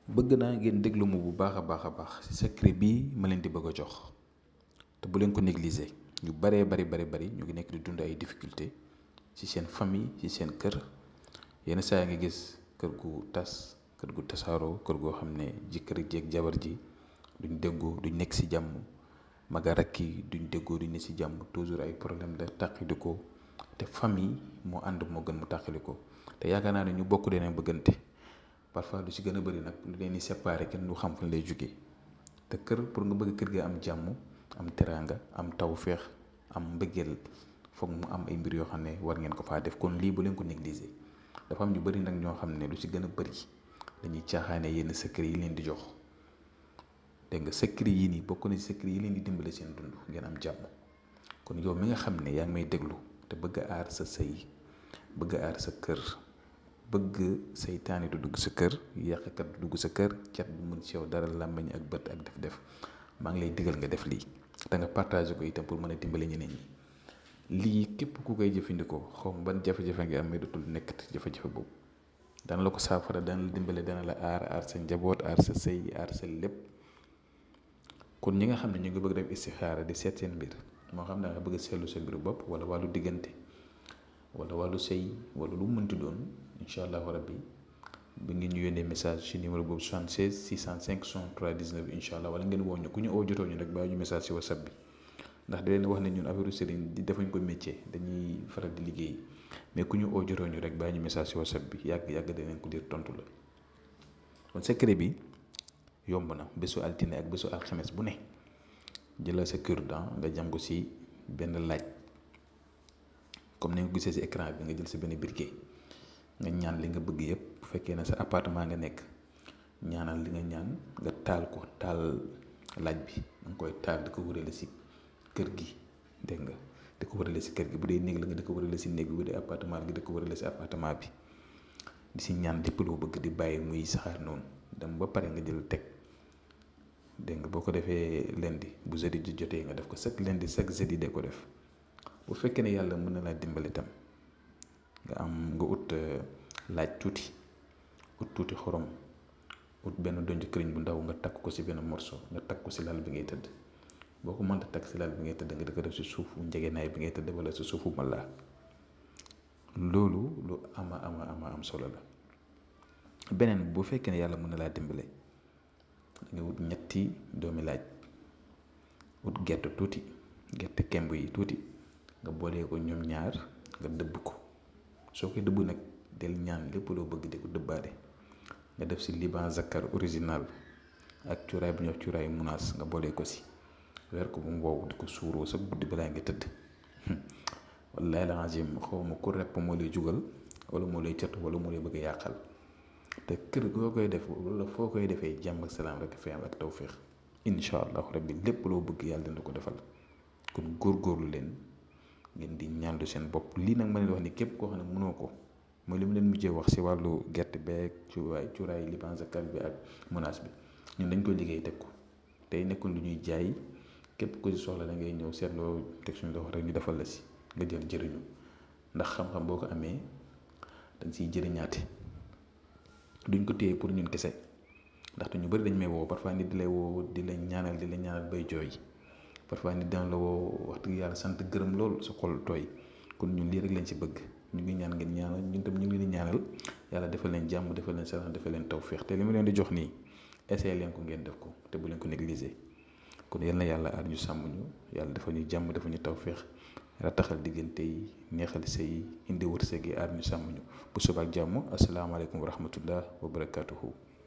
bëgg naa ngeen déglu mu bu baax a baax ci secret bii ma leen di bëgg a jox te bu leen ko négliger ñu bari ñu ngi nekk di dund ay difficulté ci seen famille ci seen kër yenn saa nga gis kër gu tas kër gu tasaaroo kër goo xam ne jëkkër jeeg jabar ji duñ déggoo duñ nekk ci jàmm maga rakki duñ déggoo duñ nekk ci jàmm toujours ay problème la tàqali ko te famille moo ànd moo gën mu tàqali ko te yaakaar naa ne ñu bokk dina bëggante parfois lu ci gën a bëri nag lu leen di séparé kenn du xam fan lay jóge te kër pour nga bëgg kër gi am jàmm am teraanga am tawféex am mbëggeel foog mu am ay mbir yoo xam ne war ngeen ko faa def kon lii bu leen ko négliger dafa am ñu bëri nag ñoo xam ne lu ci gën a bëri dañuy caaxaane yenn secret yi leen di jox dégg nga secret yi nii bokk na ci secret yi leen di dimbale seen dund ngeen am jàmm kon yow mi nga xam ne yaa ngi may déglu te bëgg a aar sa sëy bëgg a aar sa kër bëgg seytaane du dugg sa kër yàqkat du dugg sa kër cat du mën ci yow dara làmmiñ ak bët ak def maa ngi lay digal nga def lii te nga partagé ko itam pour mën a dimbale ñeneen ñi lii képp ku koy jëfandikoo xaw ma ban jafe-jafe nga am mais dootul nekk jafe-jafe boobu dana la ko saafara dana la dimbale dana la aar sa njaboot aar sa sëy aar sa lépp kon ñi nga xam ne ñu ngi bëgg def istixaara di seet seen mbir moo xam ne nga bëgg a seetlu sa mbiru bopp wala wàllu diggante wala wàllu sëy wala lu mu mënti doon incha allahu rabbi bi ngeen ñu yónnee message ci numéro boobu 76 605 63 19 incha allah wala ngeen woo ñu ku ñu oo jotoo ñu rek bàyyi ñu message ci whatsapp bi ndax da leen wax ne ñun affaire sëriñ di defuñ ko métier dañuy faral di liggéey mais ku ñu oo jotoo ñu rek bàyyi ñu message ci whatsapp bi yàgg danañ ko dir tontu la kon secret bi yomb na bésu altine ak bésu alxames bu ne jëlal sa cure-dent nga jam ko ci benn laaj comme ni nga gisee ci écran bi nga jël ci benn briquet nga ñaan li nga bëgg yépp bu fekkee ne sa appartement nga nekk ñaanal li nga ñaan nga taal ko taal laaj bi nga koy taal di ko wërale ci kër gi dégg nga di ko wërale ci kër gi bu dee néeg la nga di ko wërale ci néeg bi bu dee appartement la nga di ko wërale ci appartement bi di ci ñaan lépp loo bëgg di bàyyi muy saxaar noonu dem ba pare nga jël teg dégg nga boo ko defee lundi bu jeudi di jotee nga def ko chaque lundi chaque jeudi de ko def bu fekkee ne yàlla mën na laa dimbali tam nga ut laaj tuuti xorom ut benn donj këriñ bu ndaw nga takk ko ci benn morceau nga takk ko ci lal bi ngay tëdd boo ko mënta takk ci lal bi ngay tëdd nga di ko def ci suufu njëgënaay bi ngay tëdd wala ci suufu mala loolu lu am solo la beneen bu fekkee ne yàlla mën na laa dimbale nga wut ñetti doomi laaj ut gerte tuuti gerte kemb yi tuuti nga boolee ko ñoom ñaar nga dëbb ko soo koy dëbb nag del ñaan lépp loo bëgg di ko dëbbaale nga def ci liban zakar original ak cuuraay bu ñuy wax cuuraay munaas nga boolee ko ci weer ko bu mu wow di ko suuroo sa guddi balaa nga tëdd wallahi la azim xaw ma ku repp moo lay jugal wala moo lay cët wala moo lay bëgg a yàqal te kër goo koy def wala foo koy defee jàmm ak salaam rek fi am ak tawféex incha allahu rabbi lépp loo bëgg yàlla dina ko defal kon góorgóorlu leen ngeen di ñaandu seen bopp lii nag ma leen wax ni képp koo xam ne mënoo ko mooy li mu leen mujjee wax ci wàllu gerte beeg cuuraay liban zakar bi ak menace bi ñun dañ koy liggéey teg ko tey nekkul lu ñuy jaay képp ku ci soxla da ngay ñëw seetloo teg suñu loxo rek ñu defal la ci nga jël jëriñu ndax xam-xam boo ko amee dañ ciy jëriñaate duñ ko téye pour ñun kese ndaxte ñu bari dañ may woo parfois nit di lay woo di la ñaanal bay jooy parfois nit dina la woo wax dëgg yàlla sant gërëm lool sa xol tooy kon ñun lii rek lañ ci bëgg ñu ngi ñaan ngeen ñaanal ñun tam ñu ngi leen di ñaanal yàlla defal leen jàmm defal leen salaam defal leen tawféex te li ma leen di jox nii essayé leen ko ngeen def ko te bu leen ko négliger kon yal na yàlla aar ñu sàmm ñu yàlla dafa ñu jàmm dafa ñu tawféex rataxal diggante yi neexal sëy indi wërsëg yi aar ñu sàmm ñu bu subaak jàmm asalaamaaleykum wa rahmatullah wa barakaatuhu